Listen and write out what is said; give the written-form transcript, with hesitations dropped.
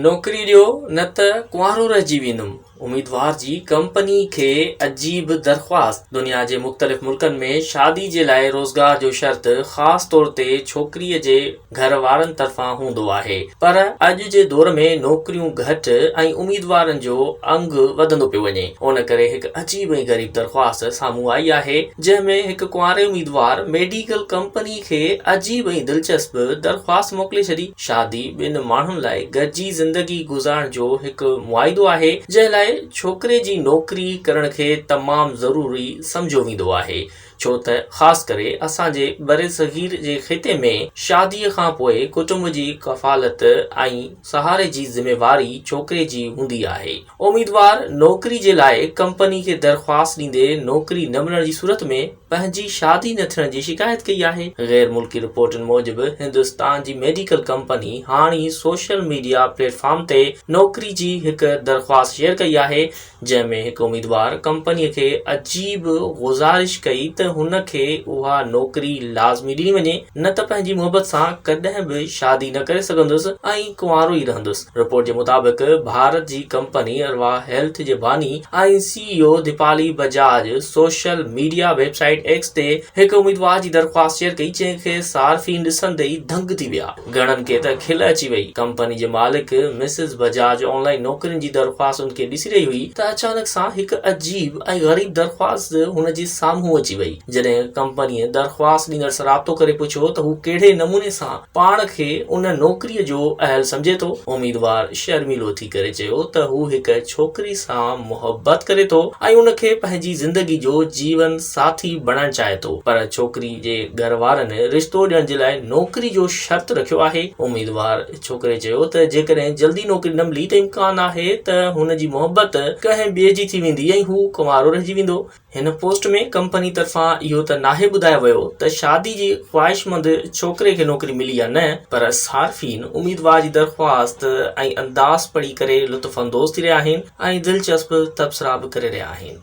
نوڪري ڏيو نه ته ڪنوارو رهجي ويندم، اميدوار جي ڪمپني کي عجيب درخواست. دنيا جي مختلف ملڪن ۾ شادي جي لاء روزگار جو شرط خاص طور تي ڇوڪري جي گهر وارن طرفان هوندو آهي پر اڄ جي دور ۾ نوڪريون گهٽ ۽ اميدوارن جو انگ وڌندو پيو وڃي ان ڪري هڪ عجيب ۽ غريب درخواست سامهون آئي آهي جنهن ۾ هڪ ڪنواري اميدوار ميڊيڪل ڪمپني کي عجيب ۽ دلچسپ درخواست موڪلي ڇڏي. شادي ٻن ماڻهن لاء گڏجي زندگي گذارڻ جو هڪ معاهدو آهي، جنهن لاء ڇوڪري جي نوڪري ڪرڻ کي تمام ضروري سمجهيو ويندو آهي، ڇو ته خاص ڪري اسان جي برصغير جي خطي ۾ شاديء کان پوء ڪٽنب جي ڪفالت ۽ سهاري جي ذميواري ڇوڪري جي هوندي آهي. اميدوار نوڪري جي لاء ڪمپني کي درخواست ڏيندي نوڪري نه ملڻ جي صورت ۾ پنهنجي شادي نه ٿيڻ جي شڪايت ڪئي آهي. غير ملڪي رپورٽن موجب هندستان جي ميڊيڪل ڪمپني هاڻ ئي سوشل ميڊيا پليٽ فارم تي نوڪري جي هڪ درخواست شيئر ڪئي آهي جنهن ۾ هڪ اميدوار ڪمپني کي عجيب گذارش ڪئي ته هن کي اها نوڪري لازمي ڏني وڃي نه ته پنهنجي محبت سان ڪڏهن به شادي نه ڪري سگهندس ۽ ڪنوارو ئي رهندس. رپورٽ جي مطابق ڀارت جي ڪمپني اروا هيلٿ جي باني ۽ C E O Deepali Bajaj social media website X تي هڪ اميدوار جي درخواست شيئر ڪئي جنهن کي صارفين ڏسندي ئي دنگ ٿي ويا. گهڻن کي ته کل اچي وئي. ڪمپني جي مالڪ مسز بجاج آن لائن نوڪرين جي درخواستن کي ڏسي رهي هئي ته اچانڪ سان هڪ عجيب ۽ غريب درخواست هن جي سامهون اچي وئي. جڏهن ڪمپنيء درخواست ڏيندڙ سان رابطو ڪري پڇيو ته هو ڪهڙي نموني سان پاڻ کي ان نوڪريء جو اهل سمجهي ٿو. اميدوار شرميلو ٿي ڪري چيو ته هو هڪ ڇوڪري سان محبت ڪري ٿو ۽ ان کي پنهنجي زندگي جو جيون ساٿي بڻائڻ چاهي ٿو پر ڇوڪري جي گهر وارن رشتو ڏيڻ جي لاء نوڪري جو شرط رکيو آهي. اميدوار ڇوڪري چيو ته جيڪڏهن جلدي نوڪري نه ملي ته امڪان آهي ته هن جي محبت ڪنهن ٻئي جي ٿي ويندي ۽ هو ڪنوارو رهجي ويندو. هن پوسٽ ۾ ڪمپني طرفان اهو ته ناهي ٻڌايو ويو ته شادي جي خواهشمند ڇوڪري کي نوڪري ملي يا نه پر صارفين اميدوار جي درخواست ۽ انداز پڙهي ڪري لطف اندوز ٿي رهيا آهن ۽ دلچسپ تبصرا به ڪري رهيا آهن.